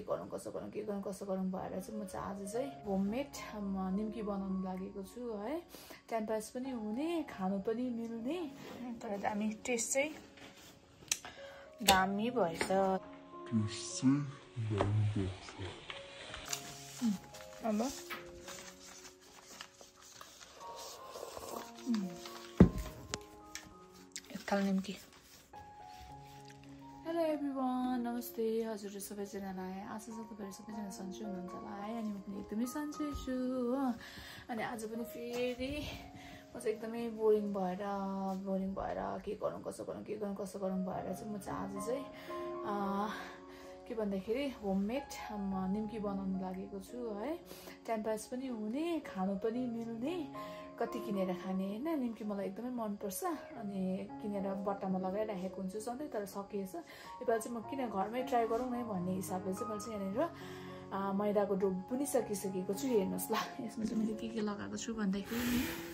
गरौँ कसो गरौँ भएर चाहिँ म चाहिँ आज चाहिँ होममेड निम्की बनाउनु लागेको छु है। टाइम पास पनि हुने, खानु पनि मिल्ने, तर दामी टेस्ट चाहिँ दामी भएछ। अब एकताल निम्की। हेलो एभ्रिवान, नमस्ते हजुर सबैजनालाई। आशा छ तपाईँहरू सबैजना सन्चै हुनुहुन्छ होला है। अनि म पनि एकदमै सन्चै छु हो। अनि आज पनि फेरि म चाहिँ एकदमै बोरिङ भएर के गरौँ कसो गरौँ भएर चाहिँ म चाहिँ आज चाहिँ के भन्दाखेरि होममेड निम्की बनाउनु लागेको छु है। टाइम पास पनि हुने, खानु पनि मिल्ने, कति किनेर खाने होइन। निम्की मलाई एकदमै मनपर्छ अनि किनेर बट्टामा लगाइराखेको हुन्छु सधैँ, तर सकिएछ। योपालि चाहिँ म किन घरमै ट्राई गरौँ न भन्ने हिसाबले चाहिँ मैले चाहिँ यहाँनिर मैदाको डो पनि सकिसकेको छु। हेर्नुहोस् ल, यसमा चाहिँ मैले के लगाएको छु भन्दाखेरि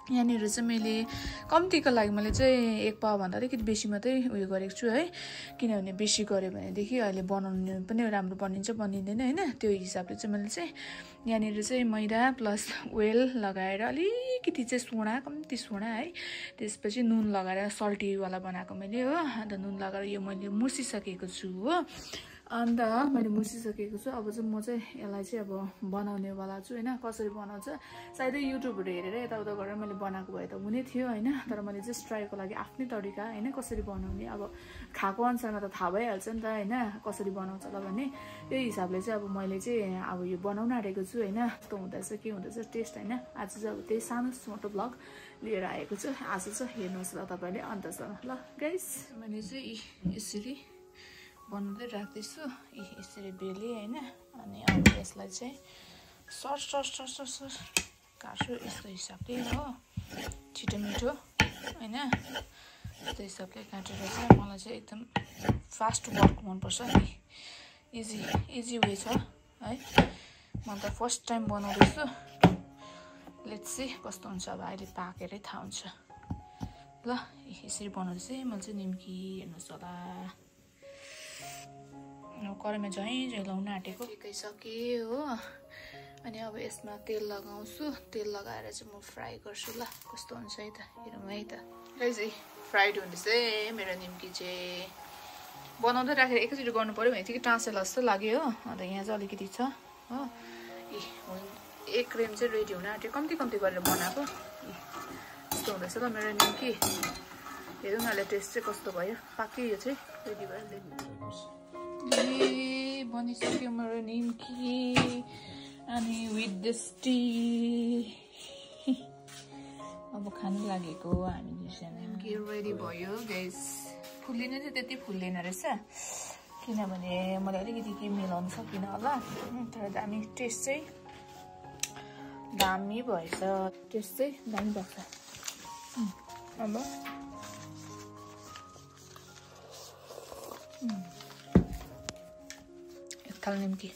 यहाँनिर चाहिँ मैले कम्तीको लागि मैले चाहिँ 1 पावाभन्दा अलिकति बेसी मात्रै उयो गरेको छु है। किनभने बेसी गऱ्यो भनेदेखि अहिले बनाउनु पनि राम्रो बनिन्छ बनिँदैन होइन। त्यो हिसाबले चाहिँ मैले चाहिँ यहाँनिर चाहिँ मैदा प्लस ओइल लगाएर अलिकति चाहिँ सोडा, कम्ती सोडा है, त्यसपछि नुन लगाएर सल्टीवाला बनाएको मैले हो। अन्त नुन लगाएर यो मैले मुसिसकेको छु हो। अन्त मैले मुसिसकेको छु। अब चाहिँ म चाहिँ यसलाई चाहिँ अब बनाउनेवाला छु होइन। कसरी बनाउँछ सायदै युट्युबहरू हेरेर यताउता गरेर मैले बनाएको भए त हुने थियो होइन। तर मैले जस्ट ट्राईको लागि आफ्नै तरिका होइन कसरी बनाउने, अब खाएको अनुसारमा त थाहा भइहाल्छ नि त होइन कसरी बनाउँछ ल भन्ने। त्यही हिसाबले चाहिँ अब मैले चाहिँ अब यो बनाउन आँटेको छु होइन। कस्तो हुँदैछ के हुँदैछ टेस्ट होइन। आज चाहिँ अब त्यही सानो मोटो ब्लग लिएर आएको छु। आज चाहिँ हेर्नुहोस् ल तपाईँले अन्तसम्म ल गाइस। मैले चाहिँ यसरी बनाउँदै राख्दैछु, यसरी बेले होइन। अनि अब यसलाई चाहिँ सर काट्छु यस्तो हिसाबले हो, छिटो मिठो होइन। यस्तो हिसाबले काटेर चाहिँ मलाई चाहिँ एकदम फास्ट वर्क मनपर्छ नि, इजी वे छ है। म त फर्स्ट टाइम बनाउँदैछु, लेट्स सी कस्तो हुन्छ। अब अहिले पाकेरै थाहा हुन्छ ल। यसरी बनाउँदै चाहिँ मैले चाहिँ निम्की हेर्नुहोस् होला। कराईमा झैँ लाउन आँटेको ठिकै सकेँ हो। अनि अब यसमा तेल लगाउँछु। तेल लगाएर चाहिँ म फ्राई गर्छु ल, कस्तो हुन्छ है त हेरौँ है त। चाहिँ फ्राइड हुँदैछ है मेरो निम्की चाहिँ। बनाउँदै राखेर एकैचोटि गर्नु पऱ्यो भने चाहिँ टाँसेला जस्तो लाग्यो हो। अन्त यहाँ चाहिँ अलिकति छ हो। एक क्रेम चाहिँ रेडी हुन आँट्यो, कम्ती गरेर बनाएको। यस्तो हुँदैछ ल मेरो निम्की। हेरौँ न टेस्ट चाहिँ कस्तो भयो। पाक्यो यो चाहिँ रेडी भयो। बनिसक्यो मेरो निम्की। अनि विथ दिस टी अब खानु लागेको हामी दुईजना। निम्की रेडी भयो गाइस। फुल्लिनु चाहिँ त्यति फुल्दैन रहेछ किनभने मैले अलिकति के मिलाउनु सकिनँ होला। तर दामी टेस्ट चाहिँ दामी भएछ। टेस्ट चाहिँ दामी भएको छ। अब एकताल निम्की।